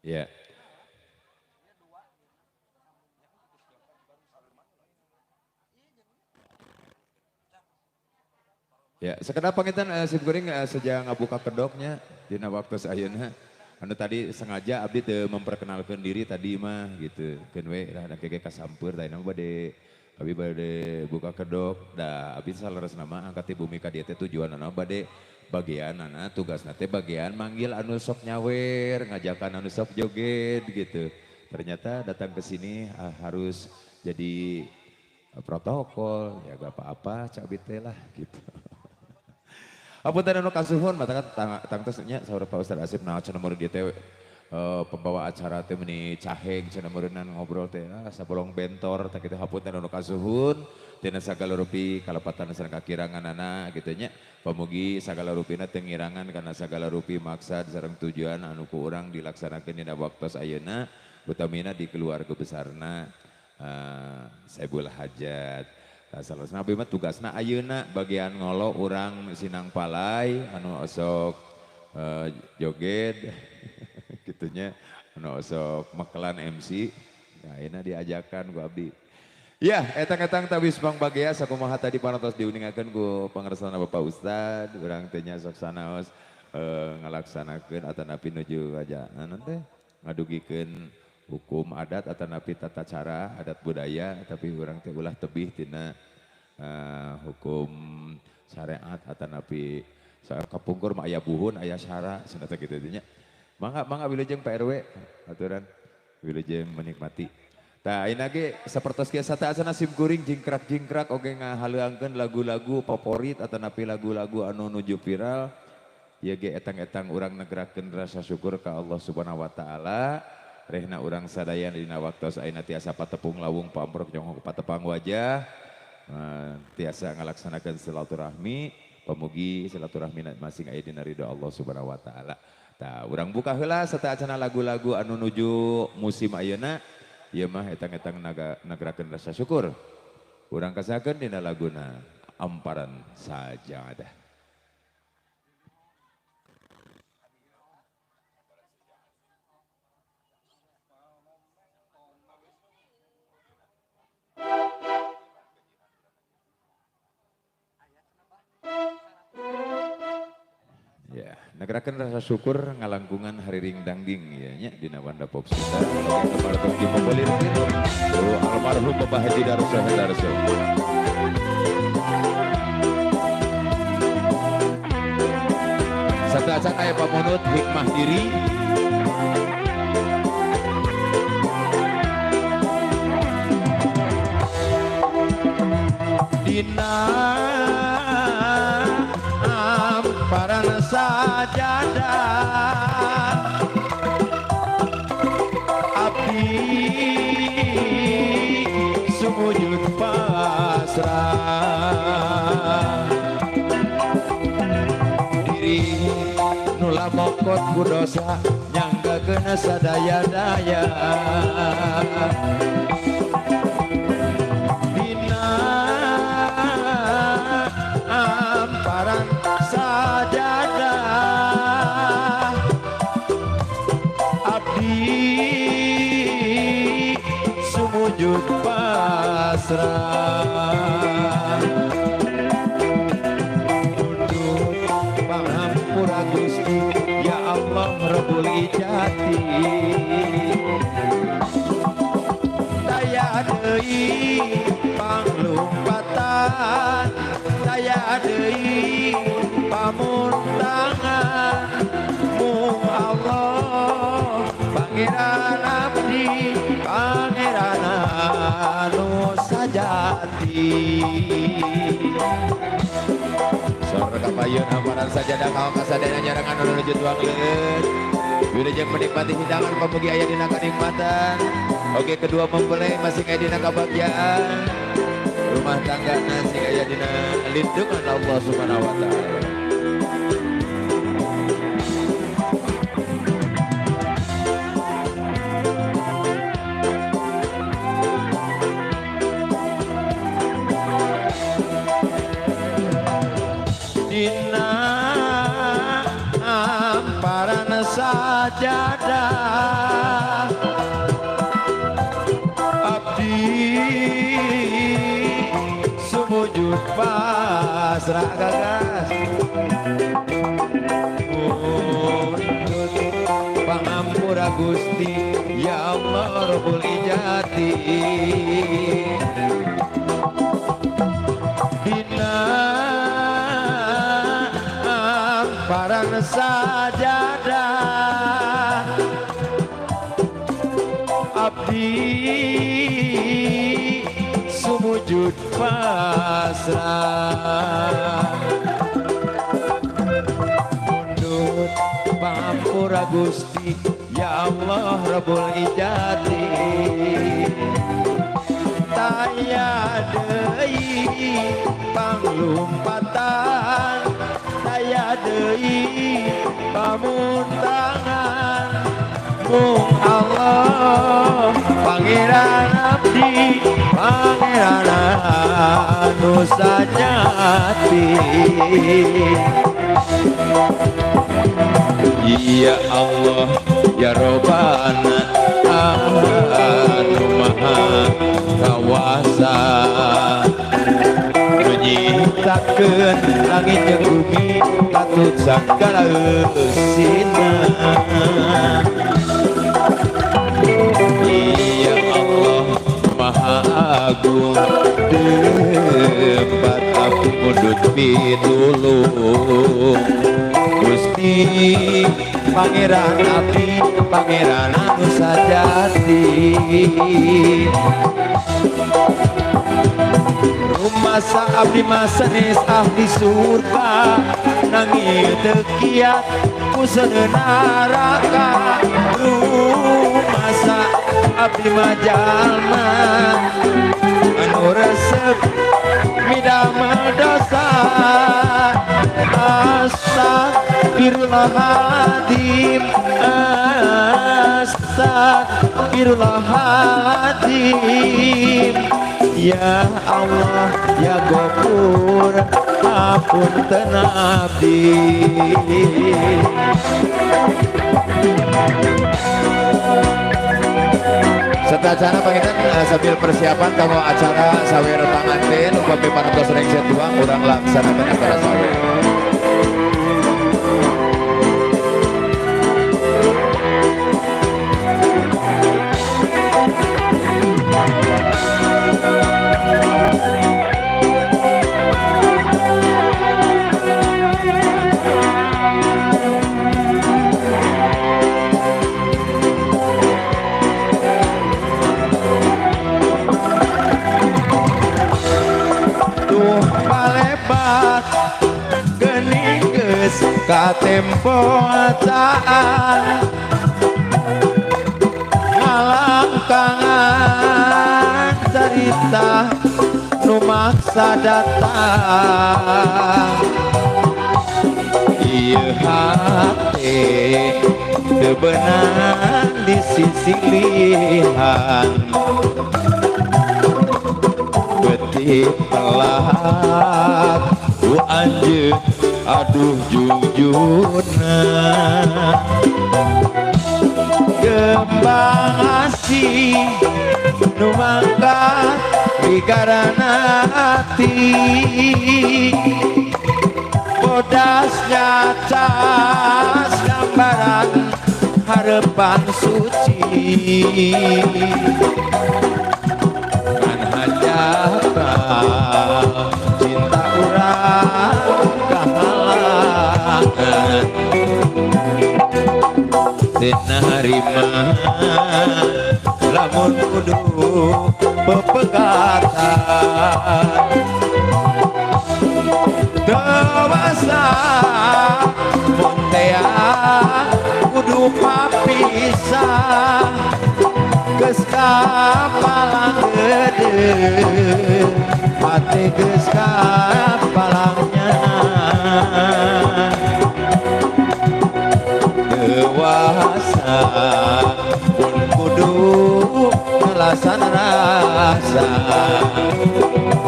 Ya. Ya, sekedap pangitan sim kuring sejak ngabuka kedoknya dina waktu ayeuna. Anu tadi sengaja abdi teu memperkenalkan diri tadi mah gitu. Keun we lah da kege kasampeur tadi mah bade abi bade buka kedok da abdi saleresna mah angkat ti bumi ka dieu teh tujuanna bade bagianana tugasna teh bagian manggil anu sok nyawer, ngajakan anu sok joget gitu. Ternyata datang ke sini harus jadi protokol, ya gak apa-apa cak abdi teh lah gitu. Apunten anu kasuhun matakan tangtos nya saur Pak Ustaz Asip naon cenah meureun dieu teh pembawa acara teh meuni caheng cenah meureunnan ngobrol teh sabolong bentor tah kitu hapunten anu kasuhun tina sagala rupi kalepatan sareng kakiranganana kitu nya pamugi sagala rupina teu ngirangan kana sagala rupi maksad sareng tujuan anu ku urang dilaksanakeun dina waktos ayeuna utamina di keluarga besarna Saibul Hajat. Salah abdi mah tugasna ayeuna bagian ngolo urang Sinang Palai anu osok joget gitunya anu osok mekelan MC nah ayeuna diajakan ku abdi. Ya etang-etang tawis Bang Bagea sakumaha tadi parantos diuningakeun ku pangersana Bapak Ustad urang teh nya sok sanaos ngalaksanakeun atanapi nuju ajanan teh ngadugikeun hukum adat atanapi tata cara adat budaya tapi urang teh ulah tebih tina hukum syariat atanapi kapungkur mah aya buhun aya syara cenah teh kitu nya. Mangga mangga wilujeng Pak RW aturan wilujeng menikmati. Tah ayeuna ge sapertos kieu sateuacanna sim kuring jingkrak-jingkrak oge ngahaleuangkeun lagu-lagu favorit atanapi lagu-lagu anu nuju viral ieu ge etang-etang urang negerakeun rasa syukur ka Allah Subhanahu wa taala. Rehna urang sadaya dina waktos ayeuna tiasa patepung lawung pamprok jonghok patepang wajah tiasa ngalaksanakeun silaturahmi pamugi silaturahmi masing aya dina ridho Allah Subhanahu wa taala. Tah urang buka heula sateuacanna lagu-lagu anu nuju musim ayeuna ieu mah etang-etang nagerakeun rasa syukur. Urang kasakeun dina laguna Amparan Sajadah. Ya, negerakan rasa syukur ngalangkungan hariring dangging ya nya dina Wanda Pop Sunda. Oke, dipopolirkeun ku almarhum Bapak Haji Darso Hendarso. Sateuacan aya pamunut hikmah diri. Dina amparan sajadah abdi sumujud pasrah diri nula mokot ku dosa nyanggakeun sadaya-daya dina amparan sajadah abdi sumujud pasrah tunduk panghampura Gusti ya Allah Rabbul Ijati daya deui panglumpatan daya deui pamuntangan mung Allah Pangeran abdi Pangeran anu sajati. Sore kapayun amparan sajadah kawan kasadayana nyarangan anu nuju tuang leueut. Wilujeng menikmati hidangan pamugi aya dina kanikmatan. Oke kedua mempelai masing aya dina kabahagiaan. Rumah tangga sing aya dina lindungan Allah Subhanahu wa taala. Dina amparan sajadah Pasrah gagas. Mundut pangampura Gusti ya Allah Rabbul Ijati. Dina parang sajadah abdi sumujud pasrah. Mundut pangampura Gusti ya Allah Rabbul Ijati. Taya deui panglumpatan, taya deui pamuntangan, mung Allah Pangeran abdi, Pangeran anu sajati. Ya Allah ya Robbana anu maha kawasa, nyiptakeun langit jeung bumi katut sagala eusina. Ya Allah maha agung, tempat abdi mundut pitulung. Gusti Pangeran abdi, Pangeran anu sajati. Rumasa abdi masanes ahli surga, nanging teu kiat ku neraka. Rumasa abdi mah jalma anu resep midamel dosa. Astagfirullahaladzim, astagfirullahaladzim. Ya Allah ya Ghafur, hapunten abdi. Serta acara panginten sambil persiapan kanggo acara sawer panganten upami parantos rengse tuang urang laksanakan acara sawer. Katempoan ngalangkangan carita nu maksa datang. Ieu hate teu beunang di sisilihan, beuti telat ku anjeun aduh jungjuna. Gembang asih nu mangkat digarana ati, bodas nyacas gambaran harapan suci. Kan hajatan cinta urang kahalangan, teu narima lamun kudu pepegatan. Dewasa mun tea kudu papisah, geus kapalang gede hate geus kapalangnya. Dewasa pun kudu ngalasan rasa,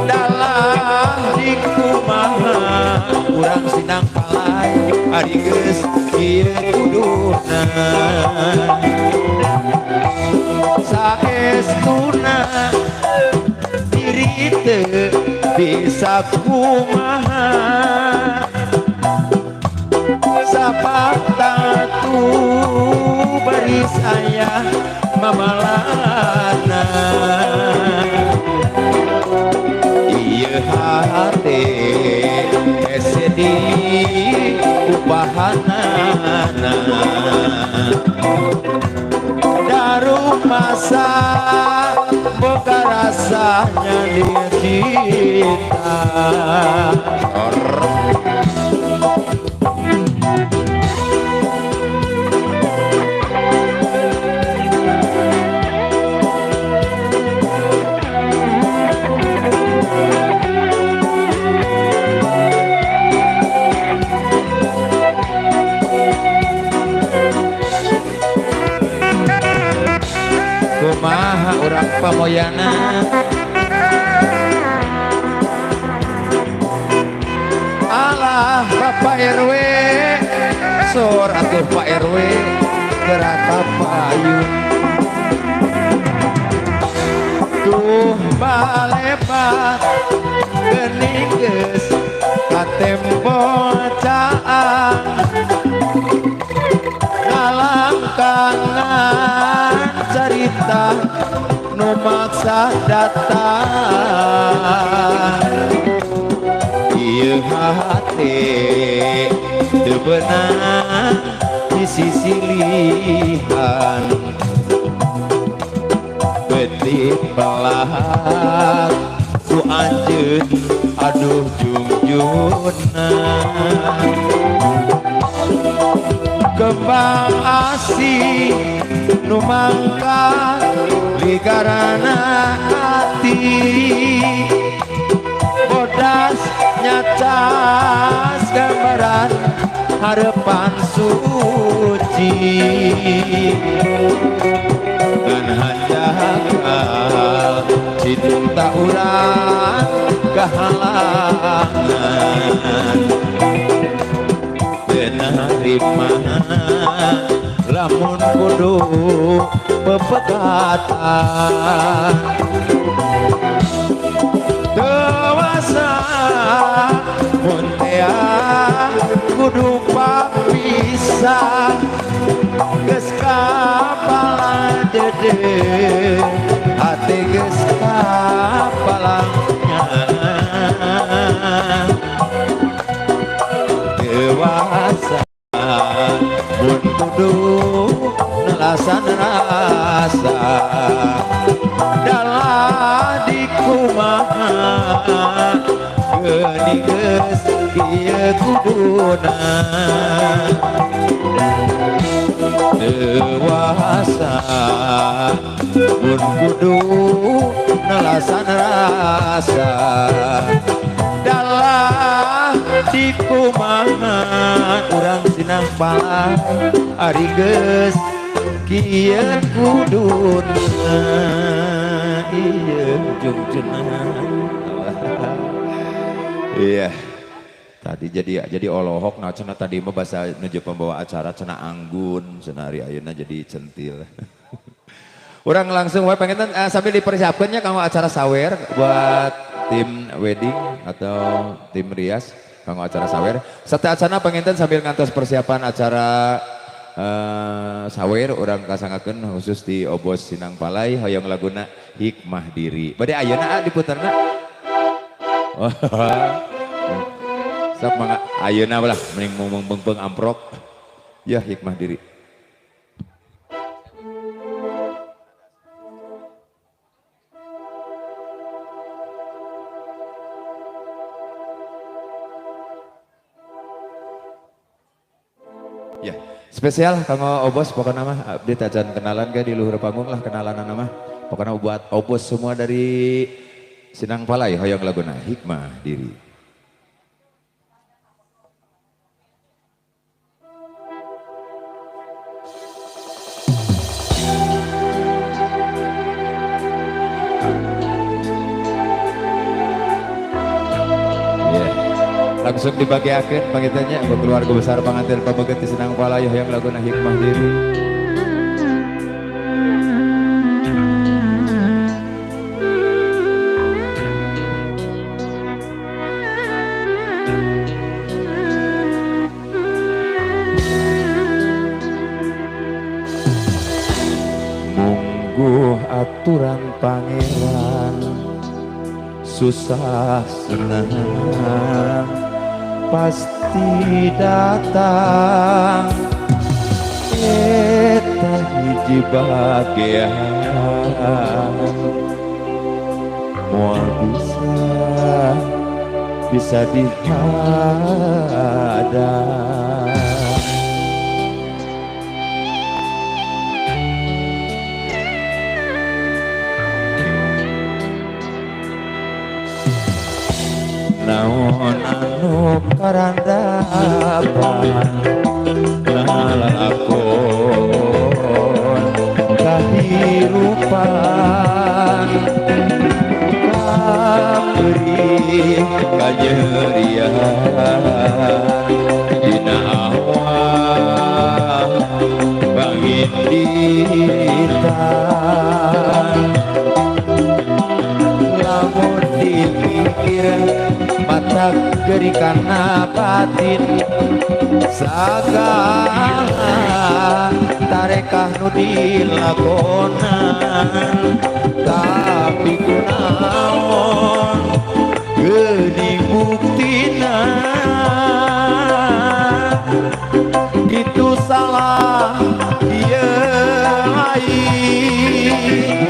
dalam dikumaha urang sinang palai ari geus kieu kuduna. Saestuna diri teu Bisa kumaha sapatatu baris ayah mamalana. Ieu hate sedih upahanana daru masa boga rasanya dia cinta. Kumaha urang pamoyana alah Bapak RW sor atuh Pak RW geraka payun tuh balebat geuning geus katempo caang ngalangkangan carita nu maksa datang. Ieu hate teu beunang di sisi lihan beutik pelak ku anjeun aduh jungjuna. Kembang asih nu mangka ligarana hati bodas nyacas gambaran harapan suci ngan hanjakal cinta urang kahalangan narima lamun kudu pepegatan dewasa mun tea kudu papisah geus kapala dede hate geus kapalangnya dewasa mun kudu nelasan rasa dalah dikumaha geuning geus kieu kuduna dewasa mun kudu nelasan rasa dalah dikumaha urang Sinang Palai ari geus kieu kuduna ieu jungjuna. Iya. Tadi jadi olohok nah cenah tadi mah basa nuju pembawa acara cenah anggun cenah ari ayeuna jadi centil. Urang langsung wae pengen sambil dipersiapkannya kanggo acara sawer buat tim wedding atau tim rias kanggo acara sawer. Serta acana penginten sambil ngantos persiapan acara sawer urang kasangakeun khusus di Obos Sinang Palai hoyong laguna Hikmah Diri. Bade ayeuna diputerna. Sok mangga ayeuna lah mending mung beungpeung amprok. Ya Hikmah Diri. Ya, spesial kanggo Obos pokoknya mah abdi tacan kenalan ge di luhur panggung lah kenalan mah. Pokoknya buat Obos semua dari Sinang Palai hoyong laguna Hikmah Diri. Langsung dibagiakan pangitanya buat keluarga besar panganten pameget di Sinang Palai yang laguna Hikmah Diri. Aturan Pangeran, susah senang pasti datang. Eta hiji bagian moal bisa bisa dihadang. Naon anu karandapan lalakon kahirupan, kaperih kajerian dina awak panginditan. Lamun dipikir mata geri kana batin, sagala tarekah nu dilakonan, tapi kunaon geuning buktina itu salah ieu lain.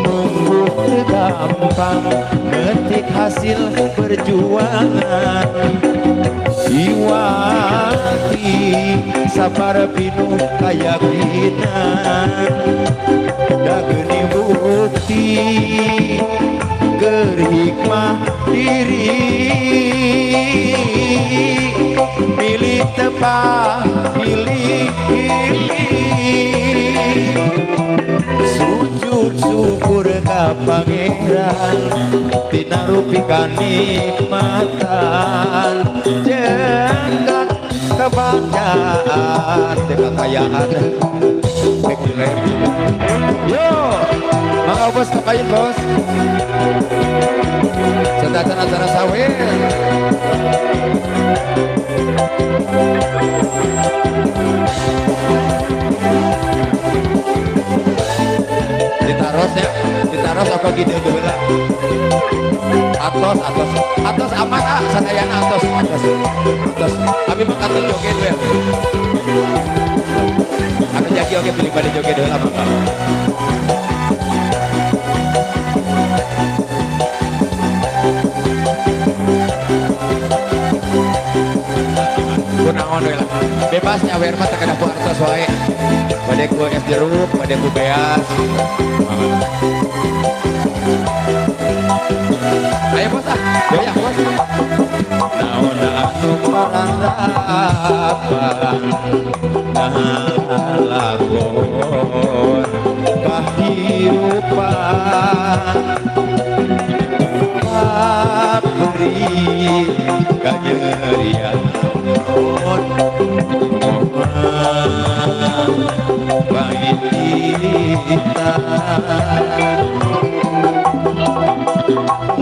Nunggu teu gampang metik hasil perjuangan, iwati sabar pinuh kayakinan, da geuning bukti keur hikmah diri, milih tepat pilih. Sujud syukur ka Pangeran tina rupi kanikmatan jeung kebagjaan teh kakayaan. Yo, mangga bos kapain bos. Sedacan acara sawit. Ditaros ya, ditaros aku gitu heula. Atos, atos, atos aman ah, sadayana atos, atos, atos. Abi mah kantun joget we. Anu jagi oge pilih bade joget heula mangga. Kunaon we lah. Bebas nyawer mah teu kedah ku artos wae. Bade ku es jeruk, bade ku beas. Ayo bos ah, goyang bos. Naon anu parandapan nalakon kahirupan, pabrik kajerian panginditan.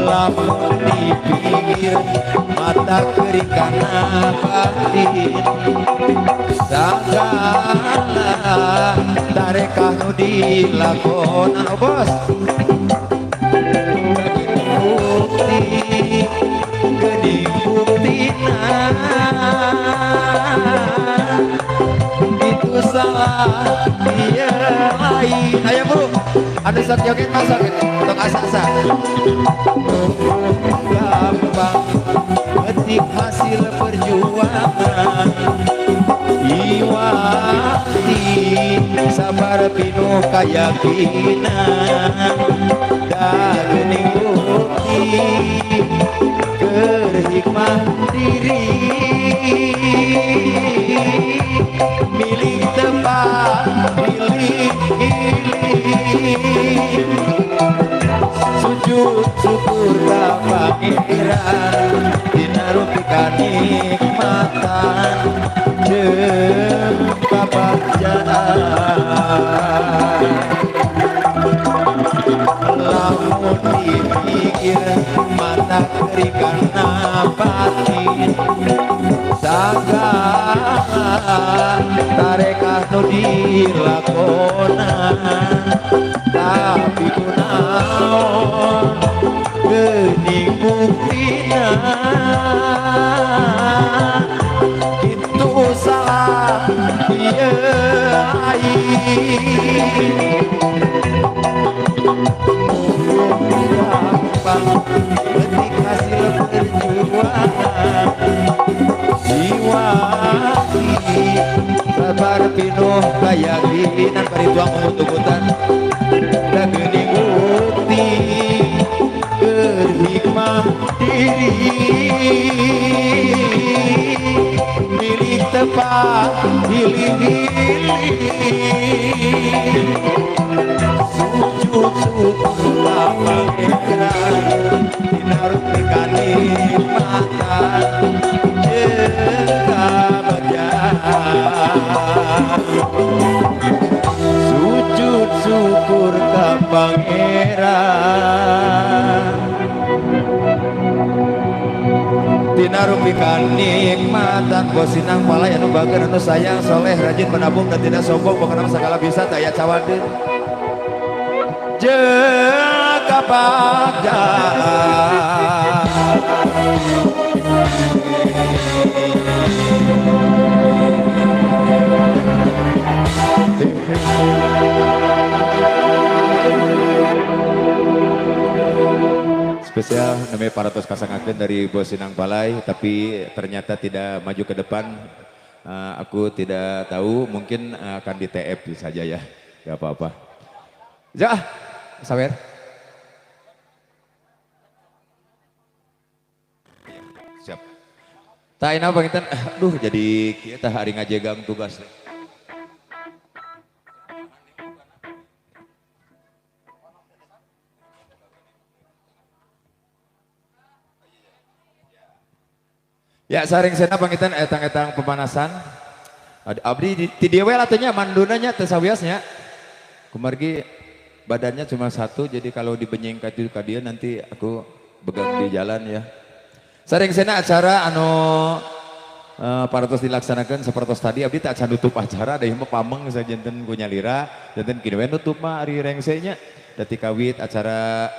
Lamun dipikir mata kering kana batin, sagala tarekah nu dilakonan. Oh bos, bukti geuning buktina itu salah dia lain. Ayo bu, anu sok joget masuk tong asa-asa. Gampang petik hasil perjuangan, iwati sabar pinuh kayakinan, da geuning bukti keur hikmah diri, milih tepat pilih. Sujud syukur ka Pangeran dina rupi kanikmatan jeung kabagjaan. Lamun dipikir mata kering kana batin, sagala tarekah nu dilakonan, Gampang penting hasil perjuangan jiwaki sabar pinuh kayakinan bari tuang mengutuk-utan da geuning bukti berhikmah diri milik tepat pilih-pilih sujud syukur ka Pangeran tina rupi kanikmatan jeung kabagjaan sujud syukur ka Pangeran tina rupi kanikmatan. Bosinang palay anu bager anu sayang soleh rajin menabung dan tidak sombong pokokna segala bisa teu aya cawadeun jeung kabagjaan. Spesial namanya Paratos Kasangakeun dari Bosinang Palai, tapi ternyata tidak maju ke depan. Aku tidak tahu, mungkin akan di TF saja ya, gak apa-apa. Ya, sawer. Siap. Tak ini panginten, aduh jadi kita hari ngajegang tugas. Ya saring sena panginten etang-etang pemanasan. Abdi ti dieu we atuh nya manduna nya teu sawiosnya. Kumargi badannya cuma satu, jadi kalau dibenyeng ka dieu nanti aku begang di jalan ya. Saring sena acara anu paratos dilaksanakan seperti tadi abdi tak acan nutup acara da ieu mah pameng sajanten ku nyalira, janten kieu we nutup mah ari rengse nya. Dadi kawit acara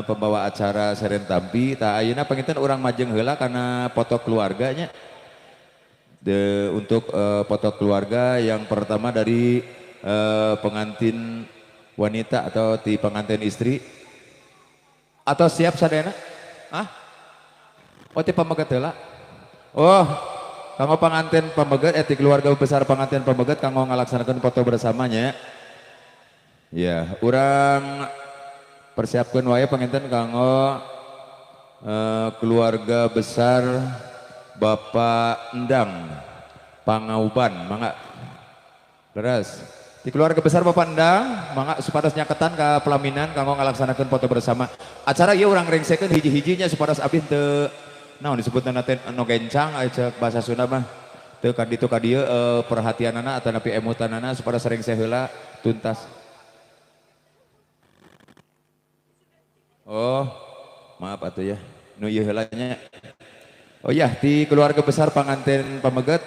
pembawa acara seren tampi tah ayeuna panginten urang majeng heula kana foto keluarganya. Untuk foto keluarga yang pertama dari pengantin wanita atau ti pengantin istri atau siap sadayana? Hah? Oh ti pameget heula. Oh, kanggo pengantin pameget ti keluarga besar pengantin pameget kanggo ngalaksanakeun foto bersamanya. Ya, urang persiapkan wae panginten kanggo keluarga besar Bapak Endang Pangauban, mangga. Leres. Di keluarga besar Bapak Endang, mangga supados nyaketan ka pelaminan kanggo ngalaksanakeun foto bersama. Acara ieu urang rengsekeun hiji-hijinya supados abdi teu naon disebutna teh nu gencang aya cek bahasa Sunda mah. Teu ka ditu ka dieu perhatianana atanapi emutanana supados rengse heula tuntas. Oh, maaf atuh ya. Nu ieu heula nya. Oh ya, di keluarga besar panganten pameget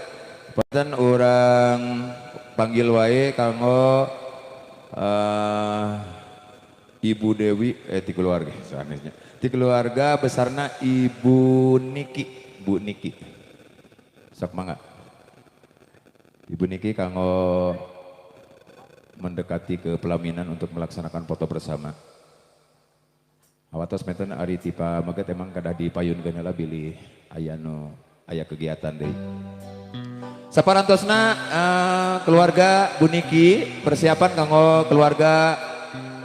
panten urang panggil wae kanggo Ibu Dewi di keluarga sanesnya. Di keluarga besarna Ibu Niki, Bu Niki. Sok mangga. Ibu Niki kanggo mendekati ke pelaminan untuk melaksanakan foto bersama. Awatos menten ari ti pameget emang kedah dipayunkeun heula bilih aya nu aya kegiatan deui. Saparantosna keluarga Bu Niki persiapan kanggo keluarga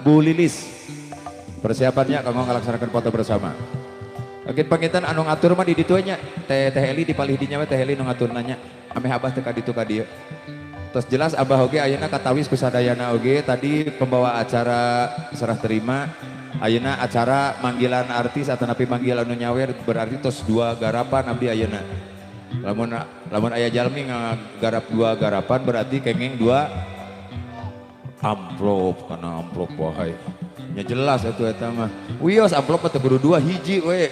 Bu Lilis. Persiapannya kanggo ngalaksanakeun foto bersama. Oke panginten anu ngatur mah di ditu nya. Teh Teh Eli di palih dinya we Teh Eli nu ngatur nanya. Ameh abah teh ka ditu ka dieu. Tos jelas abah oge ayeuna katawis ku sadayana oge tadi pembawa acara serah terima ayeuna acara manggilan artis atau napi manggil anu nyawer berarti tos dua garapan abdi ayeuna. Lamun lamun aya jalmi ngagarap dua garapan berarti kenging dua amplop kana amplop wae. Nya jelas atuh eta mah. Wios amplop mah teu kudu dua hiji we.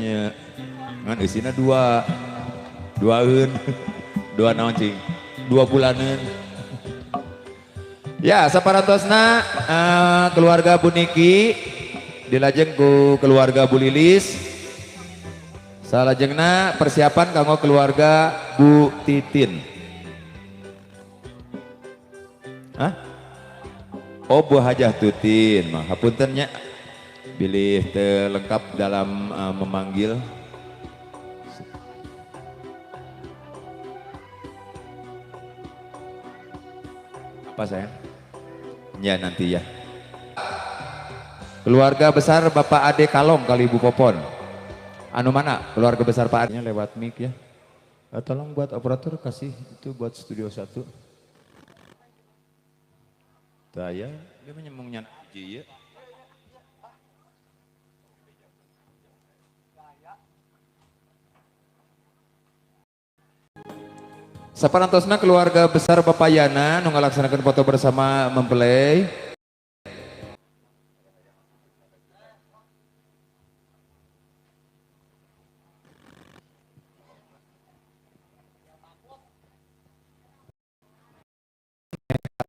Nya ngan eusina dua. Duaeun. Dua naon cing? 2 bulaneun. Ya, saparantosna keluarga Bu Niki dilajeng ku keluarga Bu Lilis. Salajengna persiapan kanggo keluarga Bu Titin. Hah? Oh, Bu Hajah Tutin mah hapunten nya bilih teu lengkap dalam memanggil. Apa sayang? Ya nanti ya. Keluarga besar Bapak Ade Kalong kali Ibu Popon. Anu mana? Keluarga besar Pak Ade lewat mic ya. Tolong buat operator kasih itu buat studio 1. Daya, dia menyemungnya ya. Saparantosna keluarga besar Bapak Yana nu ngalaksanakeun foto bersama mempelai.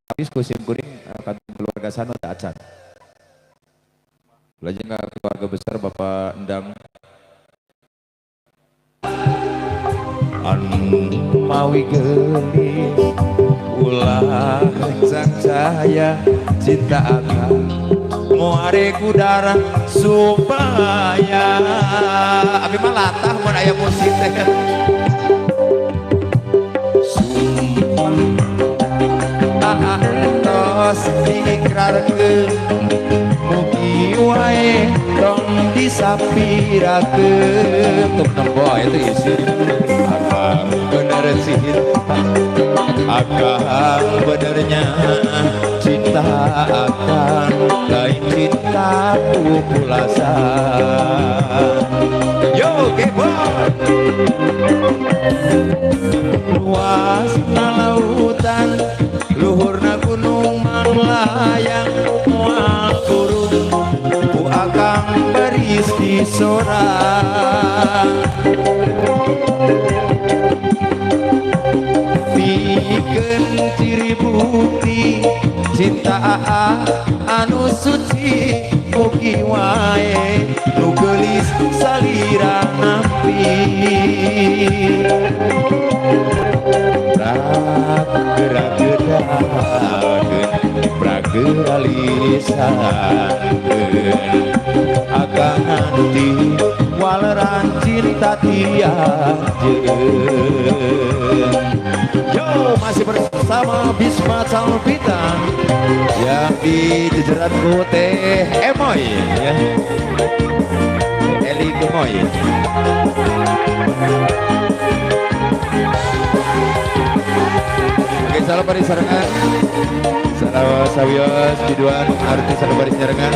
Habis ku sim kuring keluarga sanu teu acan. Lajeng ka keluarga besar Bapak Endang. Anu mawi geulis ulah cahaya cinta akang muare ku darah supaya abi mah latah mun aya musik teh. Sumpah tos diikrarkeun mugi wae tong disapirakeun. Tuk nembo itu isi. Akang bener cinta, akang benernya cinta akang lain cinta ku pulasan. Yo keyboard. Luas lautan luhurna gunung manglayang moal turun ku akang baris disorang. Pikeun ciri bukti cinta anu suci mugi wae nu geulis salira nampi. Pragera lisankeun akang nanti waleran cinta tiajeun. Yo masih bersama Bisma Salvita yang di jejeranku teh Emoy ya. Eli Gemoy. Oke, salam baris sarengan. Salam sawios biduan artis anu baris nyarengan.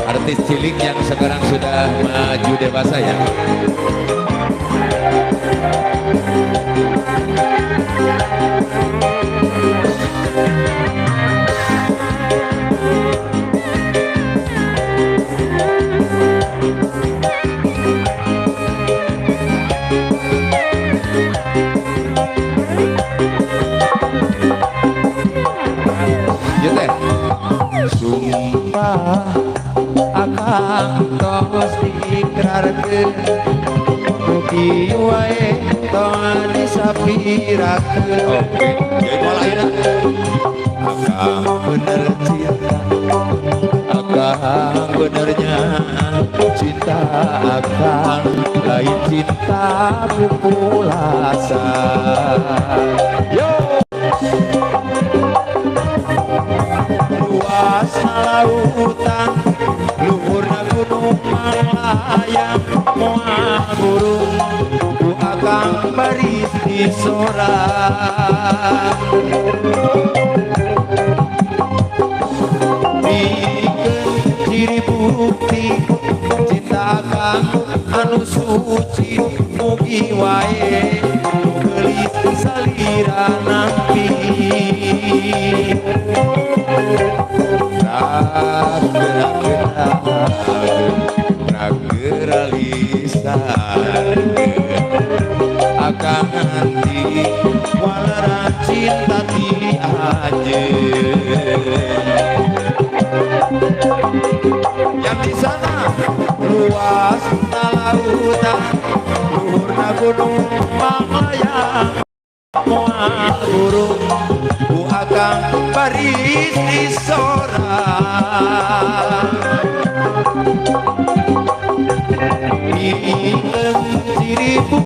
Artis cilik yang sekarang sudah maju dewasa ya. Sumpah akang tos diikrarkeun mugi wae tong disapirakeun. Oke, jadi pola ayeuna. Akang bener cinta, akang benernya cinta akang lain cinta pupulasan. Yo. Luas lautan luhurna gunung manglayang moal burung ku akang baris disorang. Pikeun ciri bukti cinta akang anu suci mugi wae nu geulis salira nampi. Pragera lisan akang nanti waleran cinta ti ajeun. Yang di sana luas lautan luhurna gunung manglayang moal burung ku Akang baris disorang. Bintang 1000.